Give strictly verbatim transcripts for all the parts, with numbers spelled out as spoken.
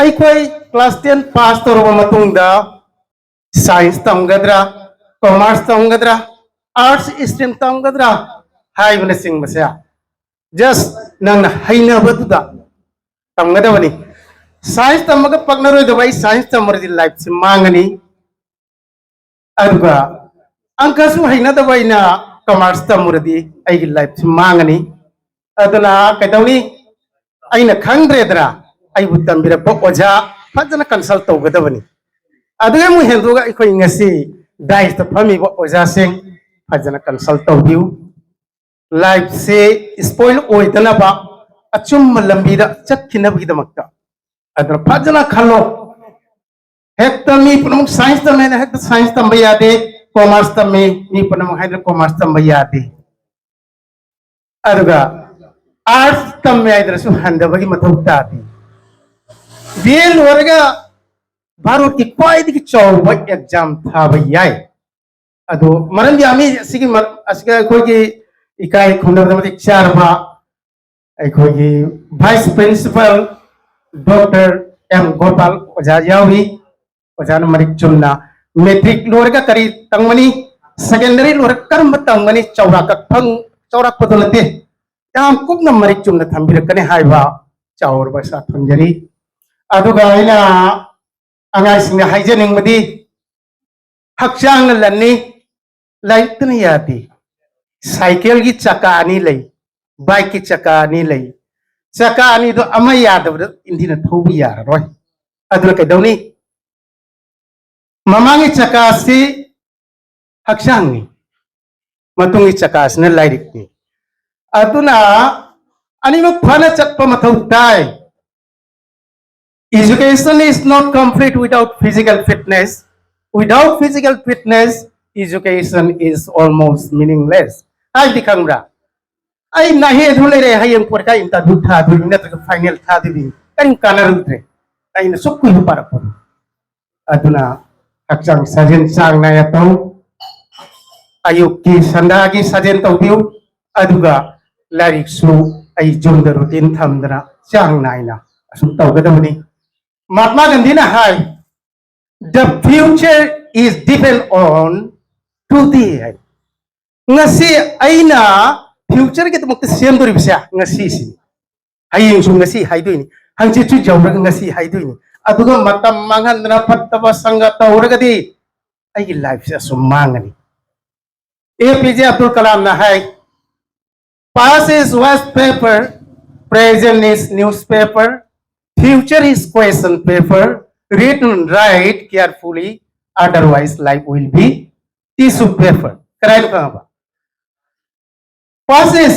ꯑꯩꯈꯣꯏ class ten pass ꯇꯧꯔꯕ ꯃꯇꯨꯡꯗ ꯁꯥꯏꯟꯁ ꯇꯝꯒꯗ꯭ꯔꯥ, ꯀꯣꯃꯔꯁ ꯇꯝꯒꯗ꯭ꯔꯥ, ꯑꯥꯔꯠꯁ ꯁ꯭ꯇ꯭ꯔꯤꯝ ꯇꯝꯒꯗ꯭ꯔꯥ ꯍꯥꯏꯕꯅꯆꯤꯡꯕꯁꯦ ꯖꯁ ꯅꯪꯅ ꯍꯩꯅꯕꯗꯨꯗ ꯇꯝꯒꯗꯕꯅꯤ꯫ ꯁꯥꯏꯟꯁ ꯇꯝꯃꯒ ꯄꯛꯅꯔꯣꯏꯗꯕ, ꯑꯩ ꯁꯥꯏꯟꯁ ꯇꯝꯃꯨꯔꯗꯤ ꯂꯥꯏꯐꯁꯦ ꯃꯥꯡꯉꯅꯤ꯫ ꯑꯗꯨꯒ ꯑꯪꯀꯁꯨ ꯍꯩꯅꯗꯕ ꯑꯩꯅ ꯀꯃꯔꯁ ꯇꯝꯃꯨꯔꯗꯤ ꯑꯩꯒꯤ ꯂꯥꯏꯐꯁꯤ ꯃꯥꯡꯉꯅꯤ꯫ ꯑꯗꯨꯅ ꯀꯩꯗꯧꯅꯤ? ꯑꯩꯅ ꯈꯪꯗ꯭ꯔꯦꯗꯅ, ꯑꯩꯕꯨ ꯇꯝꯕꯤꯔꯛꯄ ꯑꯣꯖꯥ ꯐꯖꯅ ꯀꯟꯁꯜ ꯇꯧꯒꯗꯕꯅꯤ꯫ ꯑꯗꯨꯒꯤ ꯑꯃꯨꯛ ꯍꯦꯟꯗꯣꯛꯑꯒ ꯑꯩꯈꯣꯏ ꯉꯁꯤ ꯗꯥꯏꯁꯇ ꯐꯝꯃꯤꯕ ꯑꯣꯖꯥꯁꯤꯡ ꯐꯖꯅ ꯀꯟꯁꯜ ꯇꯧꯕꯤꯌꯨ꯫ ꯂꯥꯏꯐꯁꯦ ꯁ꯭ꯄꯣꯏꯜ ꯑꯣꯏꯗꯅꯕ, ꯑꯆꯨꯝꯕ ꯂꯝꯕꯤꯗ ꯆꯠꯈꯤꯅꯕꯒꯤꯗꯃꯛꯇ꯫ ꯑꯗꯨꯅ ꯐꯖꯅ ꯈꯜꯂꯣ꯫ ꯍꯦꯛꯇ ꯃꯤ ꯄꯨꯝꯅꯃꯛ ꯁꯥꯏꯟꯁ ꯇꯝꯃꯦꯅ ꯍꯦꯛꯇ ꯁꯥꯏꯟꯁ ꯇꯝꯕ ꯌꯥꯗꯦ, ꯀꯣꯃꯔꯁ ꯇꯝꯃꯤ ꯃꯤ ꯄꯨꯝꯅꯃꯛ ꯍꯥꯏꯗꯅ ꯀꯣꯃꯔꯁ ꯇꯝꯕ ꯌꯥꯗꯦ꯫ ꯑꯗꯨꯒ ꯑꯥꯔꯠꯁ ꯇꯝꯃꯦ ꯍꯥꯏꯗꯅꯁꯨ ꯍꯟꯊꯕꯒꯤ ꯃꯊꯧ ꯇꯥꯗꯦ꯫ ꯕꯤ ꯑꯦ ꯂꯣꯏꯔꯒ ꯚꯥꯔꯠꯀꯤ ꯈ꯭ꯋꯥꯏꯗꯒꯤ ꯆꯥꯎꯕ ꯑꯦꯛꯖꯥꯝ ꯊꯥꯕ ꯌꯥꯏ꯫ ꯑꯗꯣ ꯃꯔꯝ ꯌꯥꯝꯃꯤ ꯑꯁꯤꯒꯤ ꯃꯔ-, ꯑꯁꯤꯒ ꯑꯩꯈꯣꯏꯒꯤ ꯏꯀꯥꯏ ꯈꯨꯝꯅꯕꯗ ꯃꯇꯤꯛ ꯆꯥꯔꯕ ꯑꯩꯈꯣꯏꯒꯤ vice principal doctor M Gopal ꯑꯣꯖꯥ ꯌꯥꯎꯔꯤ꯫ ꯑꯣꯖꯥꯅ ꯃꯔꯤꯛ ꯆꯨꯝꯅ ꯃꯦꯇ꯭ꯔꯤꯛ ꯂꯣꯏꯔꯒ ꯀꯔꯤ ꯇꯝꯒꯅꯤ, ꯁꯦꯀꯦꯟꯗꯔꯤ ꯂꯣꯏꯔꯒ ꯀꯔꯝꯕ ꯇꯝꯒꯅꯤ, ꯆꯥꯎꯔꯥꯛꯄ ꯈꯪ-, ꯆꯥꯎꯔꯥꯛꯄꯗꯨ ꯅꯠꯇꯦ, ꯌꯥꯝ ꯀꯨꯞꯅ ꯃꯔꯤꯛ ꯆꯨꯝꯅ ꯊꯝꯕꯤꯔꯛꯀꯅꯤ ꯍꯥꯏꯕ ꯆꯥꯎꯔꯕ ꯑꯥꯁꯥ ꯊꯝꯖꯔꯤ꯫ ꯑꯗꯨꯒ ꯑꯩꯅ ꯑꯉꯥꯡꯁꯤꯡꯗ ꯍꯥꯏꯖꯅꯤꯡꯕꯗꯤ, ꯍꯛꯆꯥꯡꯅ ꯂꯟꯅꯤ, ꯂꯥꯏꯔꯤꯛꯇꯅ ꯌꯥꯗꯦ꯫ ꯁꯥꯏꯀꯜꯒꯤ ꯆꯀꯥ ꯑꯅꯤ ꯂꯩ, ꯕꯥꯏꯛꯀꯤ ꯆꯀꯥ ꯑꯅꯤ ꯂꯩ꯫ ꯆꯀꯥ ꯑꯅꯤꯗꯣ ꯑꯃ ꯌꯥꯗꯕꯗ ꯏꯟꯖꯤꯟꯅ ꯊꯧꯕ ꯌꯥꯔꯔꯣꯏ꯫ ꯑꯗꯨꯅ ꯀꯩꯗꯧꯅꯤ? ꯃꯃꯥꯡꯒꯤ ꯆꯀꯥꯁꯤ ꯍꯛꯆꯥꯡꯅꯤ, ꯃꯇꯨꯡꯒꯤ ꯆꯀꯥꯁꯤꯅ ꯂꯥꯏꯔꯤꯛꯅꯤ꯫ ꯑꯗꯨꯅ ꯑꯅꯤꯃꯛ ꯐꯅ ꯆꯠꯄ ꯃꯊꯧ ꯇꯥꯏ꯫ Education is not complete without physical fitness. Without physical fitness, education is almost meaningless. ꯍꯥꯏꯕꯗꯤ ꯈꯪꯕ꯭ꯔꯥ? ꯑꯩ ꯅꯥꯍꯦ ꯑꯗꯨ ꯂꯩꯔꯦ, ꯍꯌꯦꯡ ꯄꯣꯠꯀꯥꯏ ꯏꯟꯇꯔꯚ꯭ꯌꯨ ꯊꯥꯗꯣꯏꯅꯤ ꯅꯠꯇ꯭ꯔꯒ ꯐꯥꯏꯅꯦꯜ ꯊꯥꯗꯣꯏꯅꯤ, ꯀꯔꯤꯝ ꯀꯥꯟꯅꯔꯨꯗ꯭ꯔꯦ꯫ ꯑꯩꯅ ꯁꯨꯛ ꯀꯨꯏꯅ ꯄꯥꯔꯛꯄꯗꯣ꯫ ꯑꯗꯨꯅ ꯍꯛꯆꯥꯡ ꯁꯥꯖꯦꯜ ꯆꯥꯡ ꯅꯥꯏꯅ ꯇꯧ꯫ ꯑꯌꯨꯛꯀꯤ ꯁꯟꯗꯥꯒꯤ ꯁꯥꯖꯦꯜ ꯇꯧꯕꯤꯌꯨ꯫ ꯑꯗꯨꯒ ꯂꯥꯏꯔꯤꯛꯁꯨ ꯑꯩ ꯌꯨꯝꯗ ꯔꯨꯇꯤꯟ ꯊꯝꯗꯅ ꯆꯥꯡ ꯅꯥꯏꯅ ꯑꯁꯨꯝ ꯇꯧꯒꯗꯕꯅꯤ꯫ ꯃꯍꯥꯠꯃꯥ ꯒꯥꯟꯙꯤꯅ ꯍꯥꯏ, "The future is depend on today" ꯍꯥꯏ꯫ ꯉꯁꯤ ꯑꯩꯅ ꯐ꯭ꯌꯨꯆꯔꯒꯤꯗꯃꯛꯇ ꯁꯦꯝꯗꯣꯔꯤꯕꯁꯦ ꯉꯁꯤꯁꯤꯅꯤ꯫ ꯍꯌꯦꯡꯁꯨ ꯉꯁꯤ ꯍꯥꯏꯗꯣꯏꯅꯤ, ꯍꯪꯆꯤꯠꯁꯨ ꯌꯧꯔꯒ ꯉꯁꯤ ꯍꯥꯏꯗꯣꯏꯅꯤ꯫ ꯑꯗꯨꯒ ꯃꯇꯝ ꯃꯥꯡꯍꯟꯗꯅ ꯐꯠꯇꯕ ꯁꯪꯒ ꯇꯧꯔꯒꯗꯤ ꯑꯩꯒꯤ ꯂꯥꯏꯐꯁꯦ ꯑꯁꯨꯝ ꯃꯥꯡꯉꯅꯤ꯫ ꯑꯦ ꯄꯤ ꯖꯦ ꯑꯕꯗꯨꯜ ꯀꯂꯥꯝꯅ ꯍꯥꯏ, "Past is waste paper, present is newspaper, future is question paper. Read and write carefully, otherwise life will be tissue paper." ꯀꯔꯥꯏꯅꯣ ꯈꯪꯉꯕ? Past is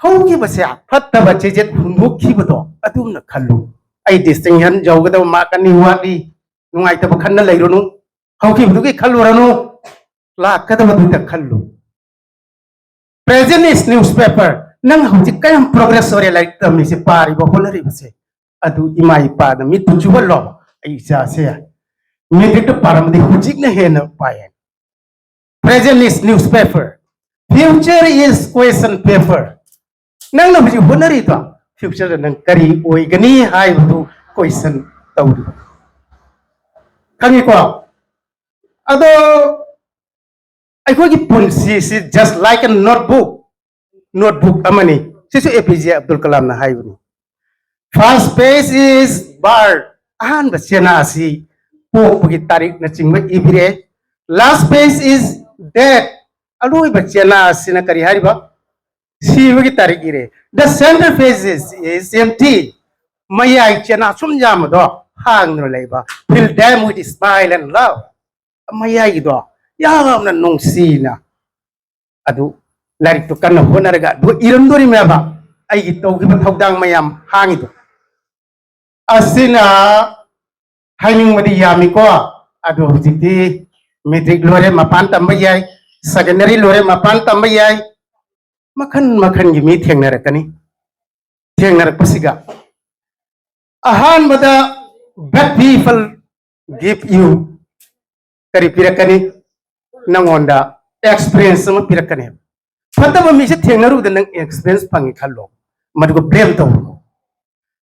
ꯍꯧꯈꯤꯕꯁꯦ, ꯐꯠꯇꯕ ꯆꯤꯖꯦꯠ ꯍꯨꯟꯗꯣꯛꯈꯤꯕꯗꯣ ꯑꯗꯨꯝꯅ ꯈꯜꯂꯨ꯫ ꯑꯩ ꯗꯤꯁꯇꯤꯡꯁꯟ ꯌꯧꯒꯗꯕ ꯃꯥꯔꯛ ꯑꯅꯤ ꯋꯥꯠꯂꯤ, ꯅꯨꯡꯉꯥꯏꯇꯕ ꯈꯟꯅ ꯂꯩꯔꯨꯅꯨ, ꯍꯧꯈꯤꯕꯗꯨꯒꯤ ꯈꯜꯂꯨꯔꯅꯨ꯫ ꯂꯥꯛꯀꯗꯕꯗꯨꯗ ꯈꯜꯂꯨ꯫ Present is newspaper. ꯅꯪ ꯍꯧꯖꯤꯛ ꯀꯌꯥꯝ ꯄ꯭ꯔꯣꯒ꯭ꯔꯦꯁ ꯑꯣꯏꯔꯦ ꯂꯥꯏꯔꯤꯛ ꯇꯝꯃꯤꯁꯦ, ꯄꯥꯔꯤꯕ, ꯍꯣꯠꯅꯔꯤꯕꯁꯦ? ꯑꯗꯨ ꯏꯃꯥ ꯏꯄꯥꯅ ꯃꯤꯠꯇꯨ ꯆꯨꯍꯜꯂꯣ꯫ "ꯑꯩ ꯏꯆꯥꯁꯦ ꯃꯦꯇ꯭ꯔꯤꯛꯇ ꯄꯥꯔꯝꯃꯗꯤ ꯍꯧꯖꯤꯛꯅ ꯍꯦꯟꯅ ꯄꯥꯏ ꯍꯥꯏꯅ." Present is newspaper. Future is question paper. ꯅꯪꯅ ꯍꯧꯖꯤꯛ ꯍꯣꯠꯅꯔꯤꯗꯣ, ꯐ꯭ꯌꯨꯆꯔꯗ ꯅꯪ ꯀꯔꯤ ꯑꯣꯏꯒꯅꯤ ꯍꯥꯏꯕꯗꯨ ꯀꯣꯏꯁꯟ ꯇꯧꯔꯤꯕ꯫ ꯈꯪꯉꯤꯀꯣ? ꯑꯗꯣ ꯑꯩꯈꯣꯏꯒꯤ ꯄꯨꯟꯁꯤꯁꯤ just like a notebook, notebook ꯑꯃꯅꯤ꯫ ꯁꯤꯁꯨ ꯑꯦ ꯄꯤ ꯖꯦ ꯑꯕꯗꯨꯜ ꯀꯂꯥꯝꯅ ꯍꯥꯏꯕꯅꯤ꯫ "First page is birth", ꯑꯍꯥꯟꯕ ꯆꯦꯅꯥ ꯑꯁꯤ ꯄꯣꯛꯄꯒꯤ ꯇꯥꯔꯤꯛꯅꯆꯤꯡꯕ ꯏꯕꯤꯔꯦ꯫ "Last page is death", ꯑꯂꯣꯏꯕ ꯆꯦꯅꯥ ꯑꯁꯤꯅ ꯀꯔꯤ ꯍꯥꯏꯔꯤꯕ? ꯁꯤꯕꯒꯤ ꯇꯥꯔꯤꯛ ꯏꯔꯦ꯫ "The center page is empty", ꯃꯌꯥꯏ ꯆꯦꯅꯥ ꯁꯨꯝ ꯌꯥꯝꯕꯗꯣ ꯍꯥꯡꯗꯨꯅ ꯂꯩꯕ꯫ "Fill them with smile and love", ꯃꯌꯥꯏꯒꯤꯗꯣ ꯌꯥꯝꯅ ꯅꯨꯡꯁꯤꯅ ꯑꯗꯨ ꯂꯥꯏꯔꯤꯛꯇꯨ ꯀꯟꯅ ꯍꯣꯠꯅꯔꯒ ꯑꯗꯨ ꯏꯔꯝꯗꯣꯔꯤꯃꯦꯕ꯫ ꯑꯩꯒꯤ ꯇꯧꯈꯤꯕ ꯊꯧꯗꯥꯡ ꯃꯌꯥꯝ ꯍꯥꯡꯉꯤꯗꯣ ꯑꯁꯤꯅ ꯍꯥꯏꯅꯤꯡꯕꯗꯤ ꯌꯥꯝꯃꯤꯀꯣ꯫ ꯑꯗꯣ ꯍꯧꯖꯤꯛꯇꯤ ꯃꯦꯇ꯭ꯔꯤꯛ ꯂꯣꯏꯔꯦ, ꯃꯄꯥꯟ ꯇꯝꯕ ꯌꯥꯏ, ꯁꯦꯀꯦꯟꯗꯔꯤ ꯂꯣꯏꯔꯦ, ꯃꯄꯥꯟ ꯇꯝꯕ ꯌꯥꯏ, ꯃꯈꯟ ꯃꯈꯟꯒꯤ ꯃꯤ ꯊꯦꯡꯅꯔꯛꯀꯅꯤ꯫ ꯊꯦꯡꯅꯔꯛꯄꯁꯤꯒ ꯑꯍꯥꯟꯕꯗ "Bad people give you" ꯀꯔꯤ ꯄꯤꯔꯛꯀꯅꯤ? ꯅꯪꯉꯣꯟꯗ ꯑꯦꯛꯁꯄꯤꯔꯤꯌꯦꯟꯁ ꯑꯃ ꯄꯤꯔꯛꯀꯅꯦꯕ꯫ ꯐꯠꯇꯕ ꯃꯤꯁꯦ ꯊꯦꯡꯅꯔꯨꯕꯗ ꯅꯪ ꯑꯦꯛꯁꯄꯤꯔꯤꯌꯦꯟꯁ ꯐꯪꯉꯤ ꯈꯜꯂꯣ, ꯃꯗꯨꯒ ꯕ꯭ꯂꯦꯝ ꯇꯧꯔꯨꯅꯨ꯫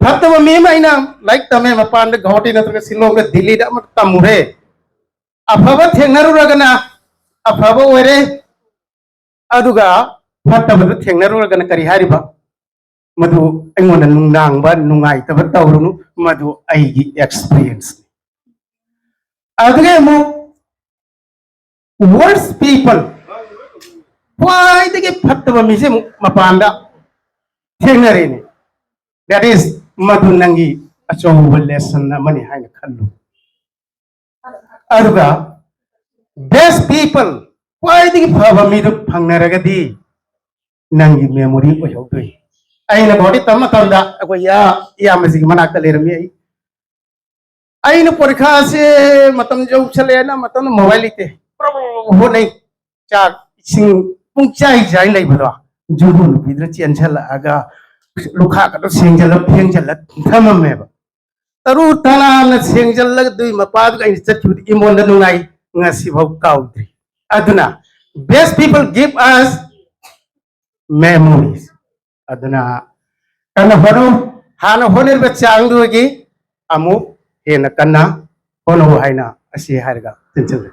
ꯐꯠꯇꯕ ꯃꯤ ꯑꯃ ꯑꯩꯅ ꯂꯥꯏꯔꯤꯛ ꯇꯝꯃꯦ, ꯃꯄꯥꯟꯗ ꯒꯧꯍꯥꯇꯤ ꯅꯠꯇ꯭ꯔꯒ ꯁꯤꯂꯣꯡꯗ, ꯗꯤꯜꯂꯤꯗ ꯑꯃ ꯇꯝꯃꯨꯔꯦ꯫ ꯑꯐꯕ ꯊꯦꯡꯅꯔꯨꯔꯒꯅ ꯑꯐꯕ ꯑꯣꯏꯔꯦ, ꯑꯗꯨꯒ ꯐꯠꯇꯕꯗ ꯊꯦꯡꯅꯔꯨꯔꯒꯅ ꯀꯔꯤ ꯍꯥꯏꯔꯤꯕ? ꯃꯗꯨ ꯑꯩꯉꯣꯟꯗ ꯅꯨꯡꯅꯥꯡꯕ, ꯅꯨꯡꯉꯥꯏꯇꯕ ꯇꯧꯔꯨꯅꯨ, ꯃꯗꯨ ꯑꯩꯒꯤ ꯑꯦꯛꯁꯄꯤꯔꯤꯌꯦꯟꯁꯅꯤ꯫ ꯑꯗꯨꯗꯒꯤ ꯑꯃꯨꯛ worst people, ꯈ꯭ꯋꯥꯏꯗꯒꯤ ꯐꯠꯇꯕ ꯃꯤꯁꯦ ꯑꯃꯨꯛ ꯃꯄꯥꯟꯗ ꯊꯦꯡꯅꯔꯦꯅꯦ꯫ That is, ꯃꯗꯨ ꯅꯪꯒꯤ ꯑꯆꯧꯕ ꯂꯦꯁꯟ ꯑꯃꯅꯤ ꯍꯥꯏꯅ ꯈꯜꯂꯨ꯫ ꯑꯗꯨꯒ best people, ꯈ꯭ꯋꯥꯏꯗꯒꯤ ꯐꯕ ꯃꯤꯗꯨ ꯐꯪꯅꯔꯒꯗꯤ ꯅꯪꯒꯤ ꯃꯦꯃꯣꯔꯤ ꯑꯣꯏꯍꯧꯗꯣꯏ꯫ ꯑꯩꯅ ꯒꯧꯍꯥꯇꯤ ꯇꯝꯕ ꯃꯇꯝꯗ ꯑꯩꯈꯣꯏ ꯏꯌꯥ-, ꯏꯌꯥꯝꯕꯁꯤꯒꯤ ꯃꯅꯥꯛꯇ ꯂꯩꯔꯝꯃꯤ ꯑꯩ꯫ ꯑꯩꯅ ꯄꯔꯤꯈꯥꯁꯦ ꯃꯇꯝ ꯌꯧꯁꯜꯂꯛꯑꯦꯅ ꯃꯇꯝꯗ ꯃꯣꯕꯥꯏꯜ ꯂꯩꯇꯦ꯫ ꯄ꯭ꯔꯣ ꯄ꯭ꯔꯣ ꯄ꯭ꯔꯣ ꯍꯣꯠꯅꯩ꯫ ꯆꯥꯛ ꯏꯁꯤꯡ ꯄꯨꯡ ꯆꯥꯏ ꯆꯥꯏ ꯂꯩꯕꯗꯣ, ꯖꯨꯒꯨ ꯅꯨꯄꯤꯗꯨꯅ ꯆꯦꯟꯁꯜꯂꯛꯑꯒ ꯂꯨꯈꯥꯛꯀꯗꯣ ꯁꯦꯡꯖꯜꯂ ꯐꯦꯡꯖꯜꯂ ꯊꯝꯃꯝꯃꯦꯕ꯫ ꯇꯔꯨ ꯇꯅꯥꯟꯅ ꯁꯦꯡꯖꯜꯂꯒ ꯑꯗꯨꯏ ꯃꯄꯥꯗꯨꯒ ꯑꯩꯅ ꯆꯠꯈꯤꯕꯗꯤ ꯑꯩꯉꯣꯟꯗ ꯅꯨꯡꯉꯥꯏ, ꯉꯁꯤꯐꯥꯎ ꯀꯥꯎꯗ꯭ꯔꯤ꯫ ꯑꯗꯨꯅ best people give us memories. ꯑꯗꯨꯅ ꯀꯟꯅ ꯍꯣꯠꯅꯧ, ꯍꯥꯟꯅ ꯍꯣꯠꯅꯔꯤꯕ ꯆꯥꯡꯗꯨꯗꯒꯤ ꯑꯃꯨꯛ ꯍꯦꯟꯅ ꯀꯟꯅ ꯍꯣꯠꯅꯧ ꯍꯥꯏꯅ ꯑꯁꯤ ꯍꯥꯏꯔꯒ ꯇꯦꯟꯁꯤꯜꯂꯦ꯫